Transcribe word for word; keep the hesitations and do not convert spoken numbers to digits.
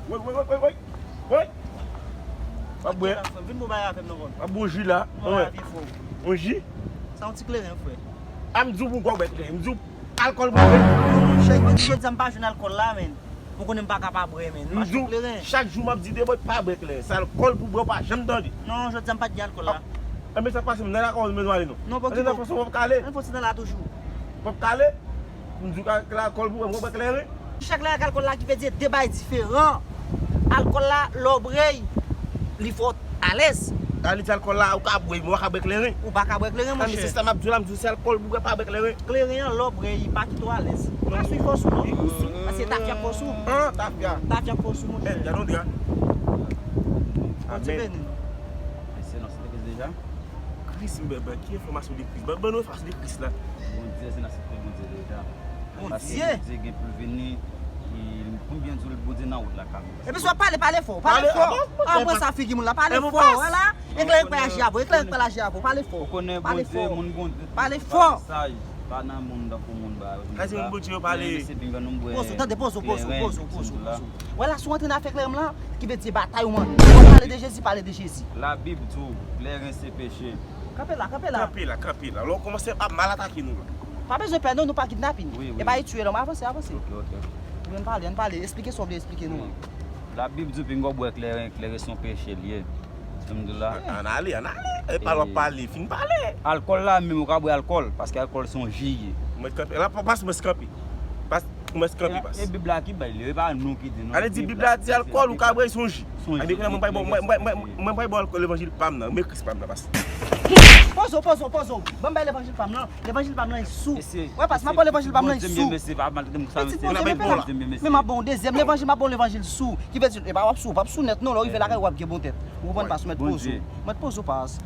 Woy, woy, woy, woy, woy. Woy. W ap bwè. Vin bon bagay avè m non, frè m. W ap bwè yon ji la. Bon bagay, vye frè. Yon ji? Sa yon ti kleren, frè. A, m di w pou w bwè kleren. M di w alkòl pou w bwè. Monchè, jodi a m pa jwenn alkòl la, menn. Ou konnen m pa ka pa bwè, menn. M di w, chak jou m ap di de bò, pa bwè kleren. Se alkòl pou bwè, w pa janm tande. Non, jodi a m pa t gen alkòl la. Enben, sa k pase, m nan lakòz, m bezwen ale non. Non, pòkipo. Nan fason w ap kale. Nan fason nan la toujou. W ap kale. M di w ka, ka alkòl pou bwè, m konprann kleren. Chak lè ak alkòl la ki vle di de bay diferan. Alkòl la, lè w bwè l, li fè w alèz. A, li di alkòl la, ou ka bwè, men w pa ka bwè kleren. Ou pa ka bwè kleren, monchè. Se sa m ap di w la, m di w se alkòl pou bwè, pa bwè kleren. Kleren an, lè w bwè, li pa kite w alèz. Ou pa sou fòs ou non. Paske tafya fòs ou. An, tafya. Tafya fòs ou, monchè. Bèl, gade yon dra. Bondye beni nou. Mesye, nan se te Kris deja. Kris, m bèbè, ki enfòmasyon de Kris? Ban, ban nou enfòmasyon de Kris la. Bondye, se nan se te Bondye deja. Bondye. Paske Bondye gen pou l vini, e, konbyen di w Bondye nan wout la, Kami? Epi si w ap pale, pale fò, pale fò. An, pran sa figi moun la, pale fò, wè la. Eklere k pral aji avè w, eklere k pral aji avè w, pale fò. Ou konnen Bondye, moun Bondye, pale fò. Pa nan moun tankou moun ba yo. Sa se moun Bondye yo pale. Poze w, tande, poze w, poze w, poze w, poze w, poze w. Wè la, si w antre nan afè kleren m lan, ki vle di batay ou mande. Ou pale de Jezi, pale de Jezi. Labib di w, kleren se peche. Kanpe la, kanpe la. Kanpe la, kanpe la. Lè w kòmanse ap mal atake nou la. Pa bezwen pè non, nou pa kidnapin. Wi, wi. E pa e tiye non, avanse, avanse. Ok, ok. Ou vin pale, ann pale, esplike sa w vle esplike nou an. Wi. Labib di w pinga w bwè kleren, kleren se yon peche l ye. Alhamdulillah. Ann ale, ann ale. E pale w ap pale, fin pale. Alkòl la menm, ou ka bwè alkòl, paske alkòl se yon ji l ye. Mwen kanpe. La, pa, pas mwen kanpe. Pas, mwen kanpe, pas. E Bib la ki bay li, e pa nou ki di non. Ale di Bib la di alkòl, ou ka bwè, se yon ji. Ebyen, kounye a mwen pa bwè, mwen, mwen, mwen, mwen pa bwè alkòl levanjil pa m nan. Mwen Kris pa m nan, pas. Poze w, poze w, poze w. Ban m bay levanjil pa m nan. Levanjil pa m nan, li sou. Wè, pas, m ap ba w levanjil pa m nan, li sou. Mesye, pa maltrete m konsa, mesye. Mesye, men m ap ba w yon dezyèm levanjil, m ap ba w levanjil sou. Ki vle di, e pa w ap sou, w ap sou nèt non, lè w rive lakay ou ap gen bon tèt. Ou konprann, pas, ou mèt poze w. Mèt poze w, pas.